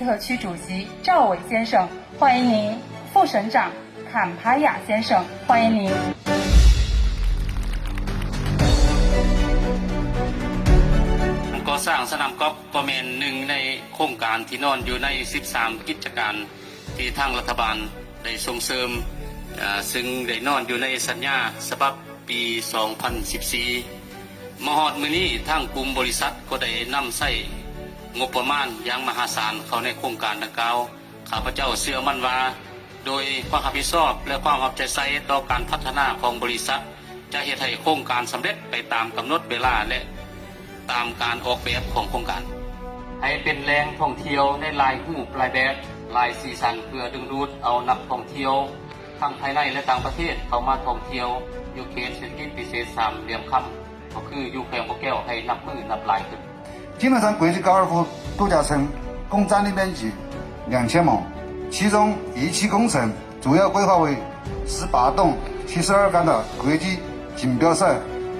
社区主席赵伟先生，欢迎您。副省长坎帕亚先生，欢迎您。 ການກໍ່ສ້າງສະໜາມກອບກໍແມ່ນໜຶ່ງໃນໂຄງການທີ່ນອນຢູ່ໃນສິບສາມກິດຈະການທີ່ທາງລັດຖະບານໄດ້ສົ່ງເສີມ, ເຊິ່ງໄດ້ນອນຢູ່ໃນສັນຍາສະບັບປີສອງພັນສິບສີ່. ມາຮອດມື້ນີ້ ທາງກຸ່ມບໍລິສັດກໍໄດ້ນຳໃຊ້ງົບປະມານຢ່າງມະຫາສານເຂົ້າໃນໂຄງການດັ່ງກ່າວ. ຂ້າພະເຈົ້າເຊື່ອໝັ້ນວ່າ ໂດຍຄວາມຮັບຜິດຊອບ ແລະ ຄວາມເອົາໃຈໃສ່ຕໍ່ການພັດທະນາຂອງບໍລິສັດ ຈະເຮັດໃຫ້ໂຄງການສຳເລັດໄປຕາມກຳນົດເວລາ ແລະ ຕາມການອອກແບບຂອງໂຄງການ ໃຫ້ເປັນແຫຼ່ງທ່ອງທ່ຽວໃນຫຼາຍຮູບຫຼາຍແບບ, ຫຼາຍສີສັນ ເພື່ອດຶງດູດເອົານັກທ່ອງທ່ຽວ ທັງພາຍໃນ ແລະ ຕ່າງປະເທດ ເຂົ້າມາທ່ອງທ່ຽວຢູ່ເຂດເສດຖະກິດພິເສດສາມຫຼ່ຽມຄຳ ກໍຄືຢູ່ແຂວງບໍ່ແກ້ວ ໃຫ້ນັບມື້ນັບຫຼາຍຂຶ້ນ. 金门山国际高尔夫度假村共占地面积两千亩，其中油气工程主要规划为十八洞七十二杆的国际锦标赛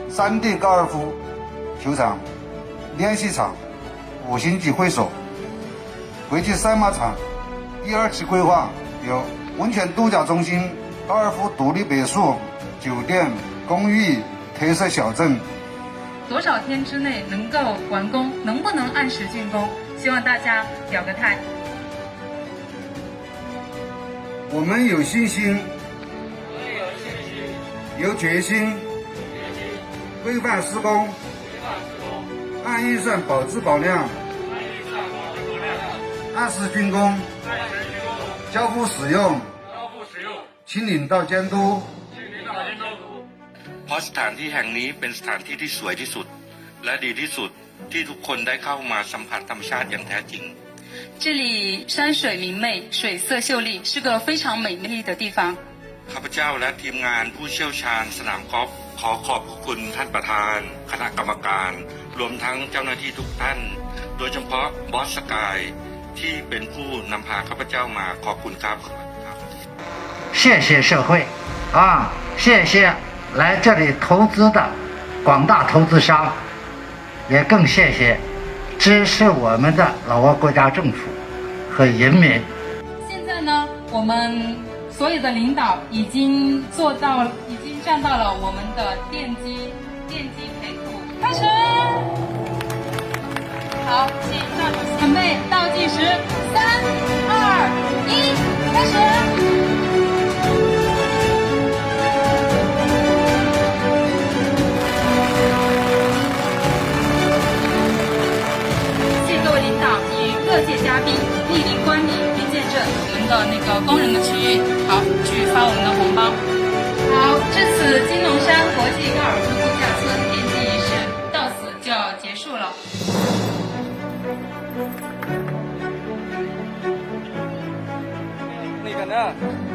山地高尔夫球场、练习场、五星级会所、国际赛马场。第二期规划有温泉度假中心、高尔夫独立别墅、酒店、公寓、特色小镇。 多少天之内能够完工？能不能按时竣工？希望大家表个态。我们有信心，有决心，规范施工，按预算保质保量，按时竣工，交付使用。 亲领导监督。 ເພາະສະຖານທີ່ແຫ່ງນີ້ເປັນສະຖານທີ່ທີ່ສວຍທີ່ສຸດ ແລະ ດີທີ່ສຸດ ທີ່ທຸກຄົນໄດ້ເຂົ້າມາສຳຜັດທຳມະຊາດຢ່າງແທ້ຈິງ. 这里山水明媚，水色秀丽，是个非常美丽的地方。 ຂ້າພະເຈົ້າ ແລະ ທີມງານຜູ້ຊ່ຽວຊານສະໜາມກອບ ຂໍຂອບພະຄຸນທ່ານປະທານ, ຄະນະກຳມະການ ລວມທັງເຈົ້າໜ້າທີ່ທຸກທ່ານ ໂດຍສະເພາະບອສສະກາຍ ທີ່ເປັນຜູ້ນຳພາຂ້າພະເຈົ້າມາ. ຂອບຄຸນຄັບ. 谢谢社会啊，谢谢来这里投资的广大投资商，也更谢谢支持我们的老挝国家政府和人民。现在呢，我们所有的领导已经做到，已经站到了我们的奠基 奠基配图。开始。好，请赵主席准备倒计时，三、二、一，开始。谢谢各位领导与各界嘉宾莅临光临，并见证我们的那个工人的区域。好，去发我们的红包。好，至此，金龙山国际高尔夫度假村奠基仪式 到此就要结束了。那个呢？